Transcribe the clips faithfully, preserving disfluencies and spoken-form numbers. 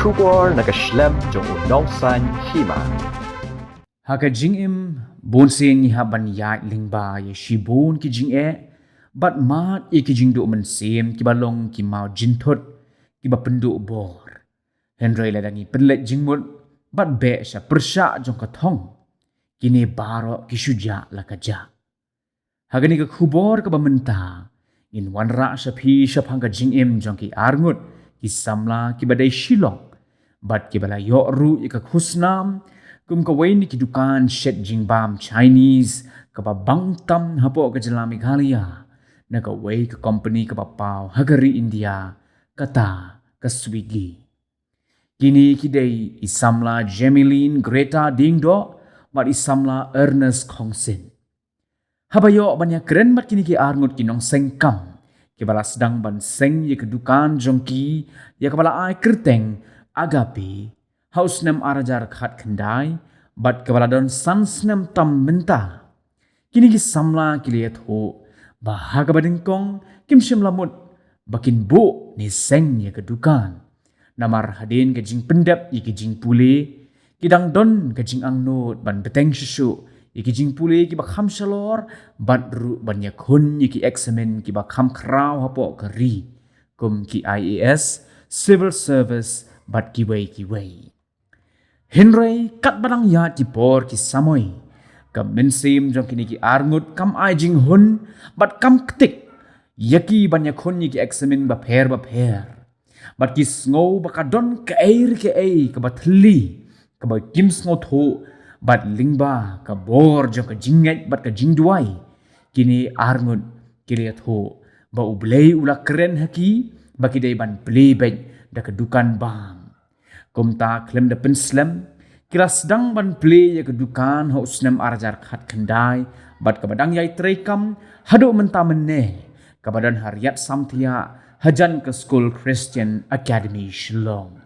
Khubor na ka shlem jong u Nongsaiñ Hima. Ha ka jingim, bun sien ngi hap ban ïaid lyngba ïa shibun ki jingeh, bad mad ïa ki jingduh mynsiem kiba long ki maw jynthut, kiba pynduh bor. Hynrei lada ngi pynleit jingmut, bad beh sha pyrshah jong ka thong, kine baroh ki shu jah la ka jah. Ha kane ka khubor kaba mynta, ngin wanrah sha phi shaphang ka jingim jong ki arngut ki samla kiba dei Shillong, bad kiba la ïoh ruh ïa ka khusnam kum kawei na ki dukan shet jingbam Chinese kaba bang tam hapoh ka jylla Meghalaya, na kawei ka kompani kaba paw ha ka ri India, kata ka Swiggy. Kine ki dei i samla Jemilin Greta Diengdoh bad i samla Ernest Khongsyn. Haba ïoh ban ïakren bad kine ki arngut ki nongseng kam, kiba la sdang ban seng ïa ka dukan jong ki, ïa kaba la ai kyrteng Agape, ha u snem ar hajar khatkhyndai, bad kaba la don san snem tam mynta. Kine ki samla ki la ïathuh ba ha kaba nyngkong kim shym la mut ba kin buh ne seng ïa ka dukan. Namar hadien ka jingpyndep ïa ki jingpule, ki dang don ka jingangnud ban bteng shuh shuh ïa ki jingpule kiba kham shalor, bad ruh ban ïakhun ïa ki eksamin kiba kham khraw hapoh ka ri, kum ki I A S, Civil Service, bad kiwei kiwei. Hynrei katba dang ïaid ki por ki samoi, ka mynsiem jong kine ki arngut kam ai jinghun bad kam ktik ïa ki ban ïakhun ïa ki eksamin bapher bapher. Bad ki sngew ba ka don kaei re kaei kaba thylli, kaba kim sngewthuh, bad lyngba ka bor jong ka jingngeit bad ka jingduwai, kine arngut ki la ïathuh ba U Blei u la kren ha ki ba ki dei ban plie beit da ka dukan bam. Kumta khlem da pynslem, ki la sdang ban plie ïa ka dukan ha u snem ar hajar khatkhyndai, bad kaba dang ïai treikam haduh mynta mynne, kaba don ha Riat Samthiah, hajan ka skul Christian Academy Shillong.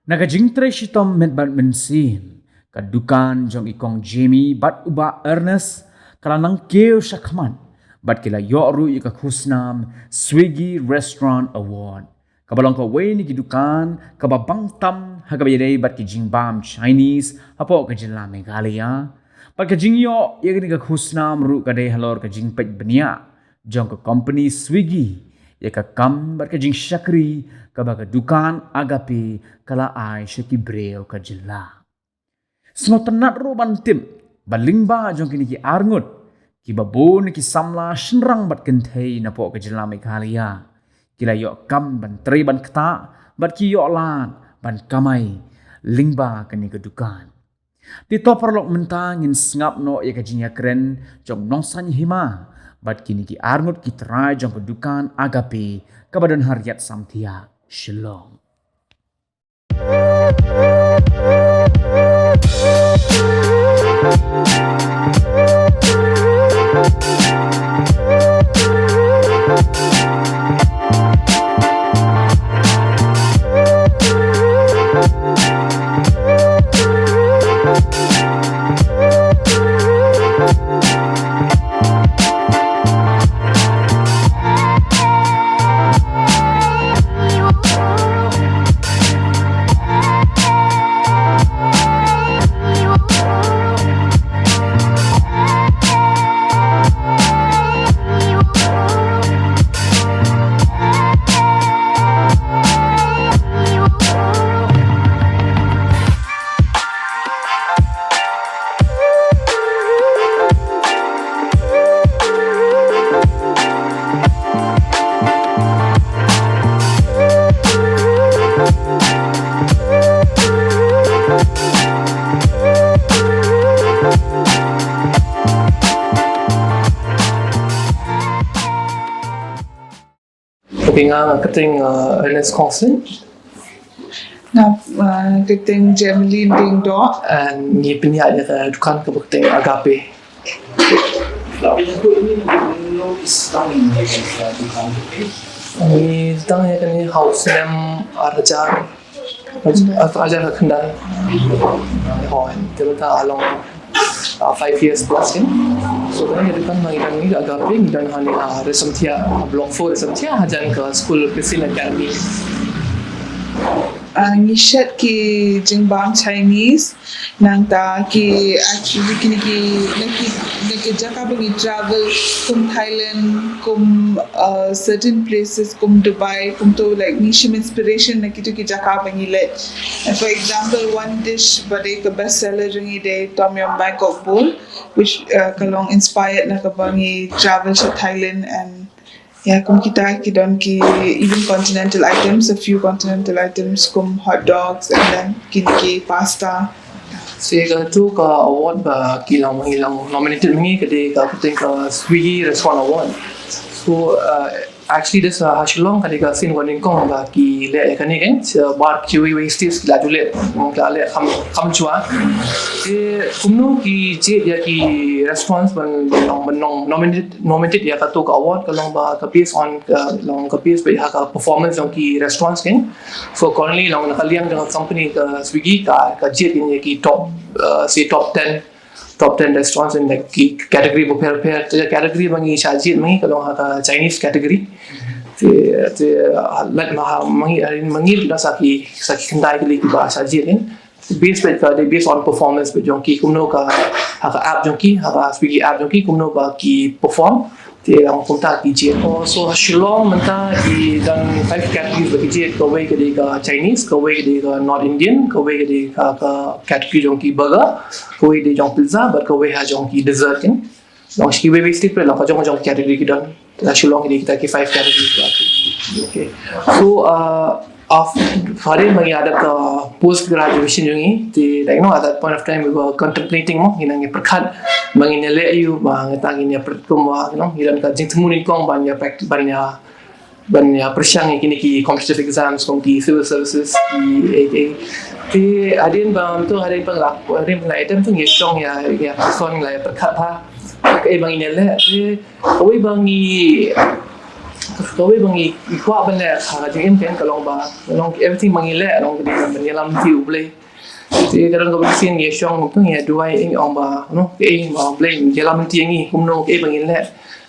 Na ka jingtrei shitom met bad mynsiem, ka dukan jong i kong Jamie bad u bah Ernest ka la nang kiew shakhmat, bad ki la ïoh ruh ïa ka khusnam Swiggy Restaurant Award, kaba long kawei na ki dukan kaba bang tam ha kaba ïadei bad ki jingbam Chinese hapoh ka jylla Meghalaya. Bad ka jingïoh ïa kane ka khusnam ruh ka dei halor ka jingpeit bniah jong ka kompani Swiggy ïa ka kam bad ka jingshakri kaba ka dukan Agape ka la ai sha ki briew ka jylla. Sngewtynnat ruh ban tip ba lyngba jong kine ki arngut, kiba bun ki samla shynrang bad kynthei napoh ka jylla Meghalaya, ki la ïoh kam ban trei ban ktah bad ki ïoh lad ban kamai lyngba kane ka dukan. Te to paralok, mynta ngin sngap noh ïa ka jingïakren jong Nongsaiñ Hima bad kine ki arngut ki trai jong ka dukan Agape kaba don ha Riat Samthiah, Shillong. Okay, nga, nga kyrteng, uh, Ernest Kongsin. Nga, uh, kyrteng Jemeline Dingdo. And ngi pynïaid ïa ka dukan kaba kyrteng Agape. Ngi sdang ïa kane ha u snem ar hajar, ar hajar khyndai. Hooid, te mynta ka long, uh, five years plus kan. So kane ka dukan ngi don, ngi Agape, ngi don hangne ha Riat Samthiah, ha Block four Riat Samthiah, hajan ka skul Christian Academy. Uh, ngi shet ki jingbam Chinese, nangta ki actually kine ki na ki na ki jaka ba ngi travel kum Thailand, kum uh, certain places kum Dubai, kum to like ngi shim inspiration na kitu ki jaka ba ngi leh. And for example, one dish ba dei ka best seller jong ngi dei tom yum Bangkok bowl, which uh, ka long inspired na ka ba ngi travel sha Thailand and yeah, kum kita ki don ki even continental items, a few continental items kum hot dogs and then kine ki pasta. Se ka tu ka award ba ki long ngi long nominated ngi ka dei ka puting ka Swiggy Restaurant Award. So uh, actually this uh, ha Shillong ka dei ka sien ka nyngkong ba ki leh ïa kane kan se bar ki wei wei states ki la ju leh, ki la leh kham kham chwa. Te kumno ki jied ïa ki restaurants ban long ban long nominated nominated ïa ka tu ka award ka long ba ka based on ka long ka based ba ha ka performance jong ki restaurants kan. So currently long na ka liang jong ka company ka Swiggy ka ka jied ïa ki top uh, se top ten top ten restaurants in like ki category ba pher pher. Te category ba ngi shah jied ma ngi ka long ha ka Chinese category. Te te uh, lait ma ha ma ngi ma ngi da sa ki sa ki khyndai ki lei ki ba shah jied in. Based peit ka dei based on performance peit jong ki kumno ka ha ka app jong ki ha ka Swiggy app jong ki kumno ba ki perform. Te long kumta ki jied. Oh, so ha Shillong mynta ki don five categories ba ki jied, kawei ka dei ka Chinese, kawei ka dei ka North Indian, kawei ka dei ka ka category jong ki burger, kawei dei jong pizza bad kawei ha jong ki dessert kan. Long shi wei wei state peit long ka jong jong category ki don. Ha Shillong ki dei kita ki five categories ba ki. Okay. So uh, of hadien ba ngi la dep ka post graduation jong ngi, te like no at that point of time we were contemplating mo ngi nang ngi pyrkhat ba ngin ïa leh aïu ba ngi ta ngin ïa pyrkhat kumba you know ngi don ka jingthmu nyngkong ban ïa practice ban ïa ban ïa pyrshang ïa kine ki competitive exams kum ki civil services ki A A. Te hadien ba tu hadien ba la hadien ba la item tu ngi shong ïa ïa person la ïa pyrkhat ba kaei ba ngin ïa leh. Te kawei ba ngi kawei ba ngi kwah ban leh ha ka jingim kan ka long ba long everything ba ngi leh long ka dei ban ïalam ti U Blei. Te ka dang ka ba sien ngi shong tu ngi duwai ïa ngi ong ba no kaei ba U Blei ïalam ti ïa ngi kumno kaei ba ngi leh.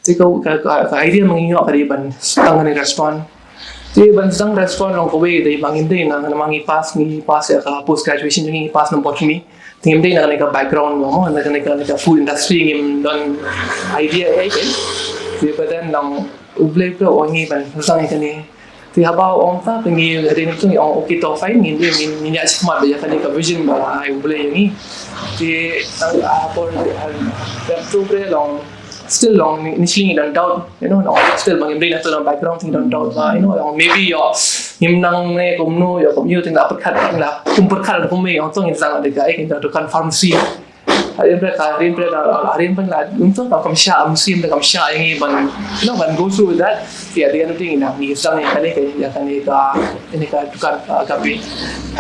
Te ka ka ka idea ba ngi ïoh ka dei ban stang kane restaurant. Te ban stang restaurant long kawei dei ba ngim dei na ma ngi pass ngi pass ïa ka post graduation ngi pass na botany. Te ngim dei na kane ka background mo na kane ka food industry ngim don idea ei ei. Te but then long U Blei phi ong ngi ban stang ïa kane. Te haba ong ta phi ngi hadien tu ngi ong okay to fine ngi dei ngi ngi ïa shikmat ïa kane ka vision ba ai U Blei ïa ngi. Te ah por ah tu bre long still long ni ni sling don doubt you know long still ba ngim dei na tu long background thing don doubt ba you know long maybe yo ngim nang ne kumno yo kum yu ting la pyrkhat ting la kum pyrkhat kum me ong tong in sang de ka ai kin da tu kan pharmacy. Harim pre ka harim pre da harim pre la kum tong kam sha am sim da kam sha ïa ngi ban you know ban go through with that. Te at the end of the day ngi nang ngi sang ïa kane ka ïa kane ka ïa kane ka dukan ka ka pi.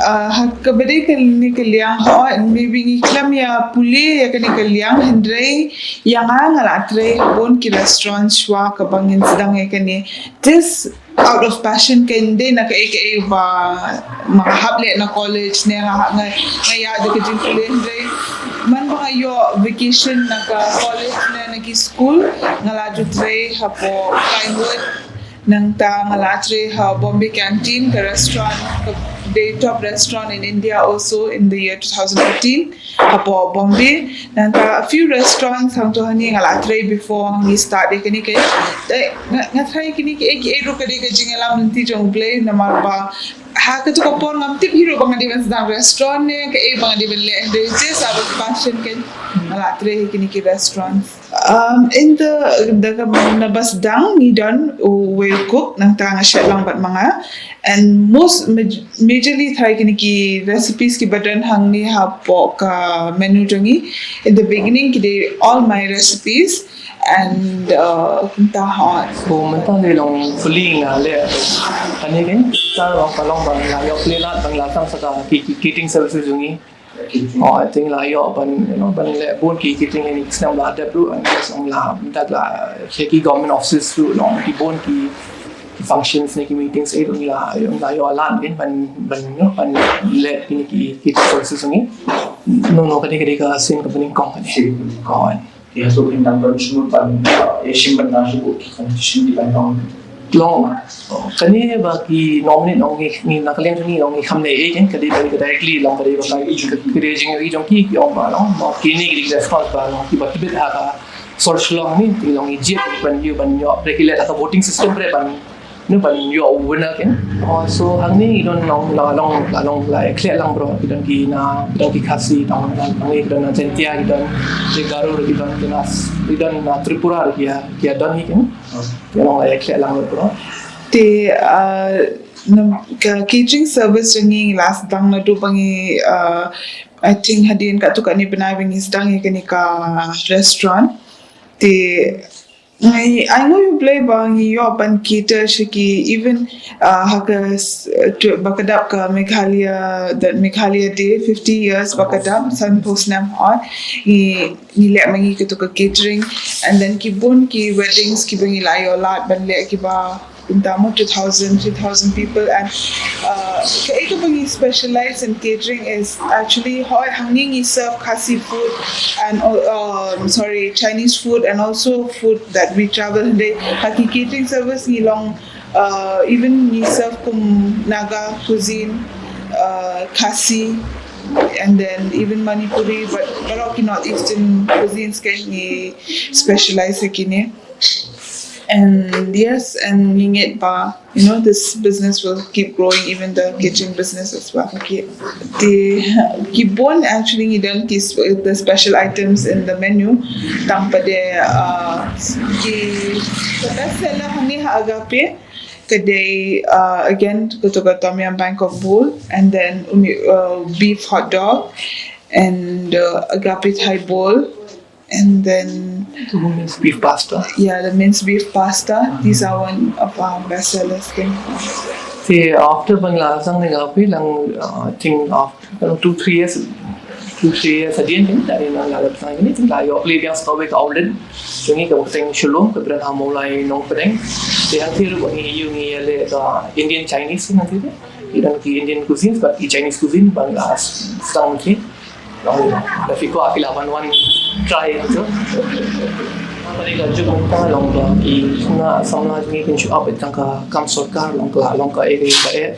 Uh, ha ka ba dei kane ka liang ha maybe ngi klam ïa pule ïa kane ka liang hynrei ïa nga nga la trei ha bun ki restaurant shwa ka ba ngin sdang ïa kane. This out of passion kan dei na kaei kaei ba ma nga hap leh na college ne nga nga ïa da ka jingpule hynrei man ba nga ïoh vacation na ka college ne na ki school nga la ju trei hapoh Pinewood. Nangta nga la trei ha Bombay Canteen ka restaurant ka dei top restaurant in India also in the year two thousand fourteen hapoh Bombay. Nangta a few restaurants hangto hangne nga la trei before ngi start ïa kane ka. Nga nga trei kine ki ek ek ruh ka dei ka jingïalam lynti jong U Blei namar ba ha katu ka por ngam tip hi ruh ba nga dei ban sdang restaurant ne kaei ba nga dei ban leh hynrei just out of passion kan nga la trei ha kine ki restaurants. Um, in the the na ba sdang ngi don uwei u cook nangta nga shet lang bad ma nga. And most maj- majorly tharai kine ki recipes ki ba don hangne hapoh ka menu jong ngi. In the beginning ki dei all my recipes and uh, kumta hot. So mynta ngi long fully nga leh kane kan ta long ka long ba nga ïoh plie lad ba nga la tang sa ka ki ki catering services jong ngi. Oh, I think la ïoh ban you know ban leh bun ki catering ïa ngi ki snem la dep ruh and yes ong la mynta la ki government offices ruh long ki bun ki ki functions ne ki meetings eh ruh ngi la ïoh la ïoh lad kan ban ban you know ban leh kine ki ki services ngi. No no kane kane ka sien ka banyngkong kane. Kon. Ïa so kin dang ban shimut ban ïa shim ban na shimut ki competition ki ban long. Long kane ba ki nongmane nong ngi ngi na ka liang jong ngi nong ngi kham leh ei, ka dei ba ka directly long ka dei ba ka ka dei jingïohi jong ki ki ong ba long ba kine ki dei response ba long ki ba tbit ha ka sor Shillong ni ki long ngi jied ban ïoh ban ïoh regulate ha ka voting system bre ban ne ban ïoh winner ken. Oh, so hangne ngi don long la long la long la khleh lang bro, ki don ki na ki don ki Khasi, don hangne ki don na Jaintia, ki don ki Garo, ki don ki na ki don na Tripura ki ya ki ya don ni ken. Ki long la khleh lang bro. Te uh, nam- ka catering service jong ngi la sdang naduh ba ngi uh, I think hadien katto katne bnai ba ngi sdang ïa kane ka restaurant. Te ngi ai ngui U Blei ba ngi ïoh ban cater sha ki even uh, ha ka s- tu- ba ka dap ka Meghalaya, that Meghalaya Day fifty years ba ka dap, san phew snem hoi ngi ngi leh ma ngi kito ka catering, and then ki bun ki weddings ki ba ngi la ïoh lad ban leh ki ba kumta mo two thousand, three thousand people, and uh, ka ika ba ngi specialize in catering is actually hoi hangne ngi serve Khasi food and al- um, sorry, Chinese food and also food that we travel hynrei ha ki catering service ngi long uh, even ngi serve kum Naga cuisine, uh, Khasi, and then even Manipuri, but baroh ki North Eastern cuisines kan ngi specialize ha kine. And yes, and ngi ngeit ba you know this business will keep growing, even the catering business as well. Okay. The ki bun actually ngi don ki sp- the special items in the menu. Tang pat de uh, ki the best seller hangne ha Agape ka dei uh, again kato ka tom yum Bangkok bowl, and then umi uh, beef hot dog, and uh, Agape Thai bowl, and then Minced beef pasta. Yeah, the minced beef pasta. These are one of our best sellers thing. Te after ba ngi la sdang ne Agape lang uh, I think after uh, two three years, two three years hadien kan dari na la la sdang ni, la ïoh leh biang sdang ka outlet jong ngi ka ba ka seng Shillong ka brand ha Mawlai Nongpdeng. Te hangtei ruh ba ngi ïoh ngi ïaleh ka Indian Chinese hangtei ruh. Ki don ki Indian cuisines bad ki Chinese cuisine ba ngi la sdang ki. Long da phi kwah phi lah ban wan try tu. Kane ka juk mynta long ba ki khynnah samla jong ngi kin shu ap ïa ka kam sorkar, long ka long ka eh ka eh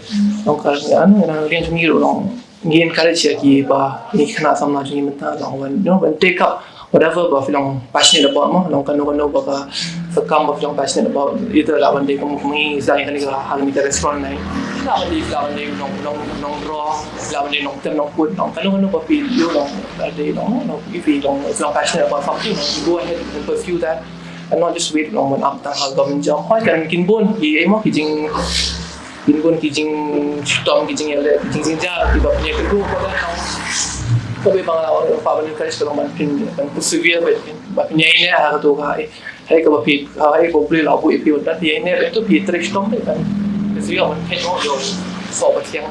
long ka ïa ano ïa liang jong ngi ruh long ngi encourage ïa ki ba ki khynnah samla jong ngi mynta long wan you know ban take up whatever ba phi long passionate about mo, long kano kano ba ka ka kam ba phi long passionate about, either lah ban dei kum ngi sdang ïa kane ka ha kane ka restaurant ne, lah ban dei lah ban dei nong nong nong draw, lah ban dei nong tem nong put, nong kano kano ba phi ïoh long lah dei long long if phi long if long passionate about something, you go ahead and pursue that and not just wait long ban ap tang ha government job. Hoi kan kin bun ki ei mo ki jing kin bun ki jingshitom ki jingïaleh ki jingjynjar ki ba pynïakynduh ba ka long. Ka ba nga lah ban encourage ka long ban pyn ban persevere ba pyn ba pynïaineh ha kato ka eh. Hei ka ba phi ha hei ka ba phi lah buh ïa phi ban pynïaineh ba to phi trei shitom ba kan persevere ban pyn ïoh ïoh so ba thiang.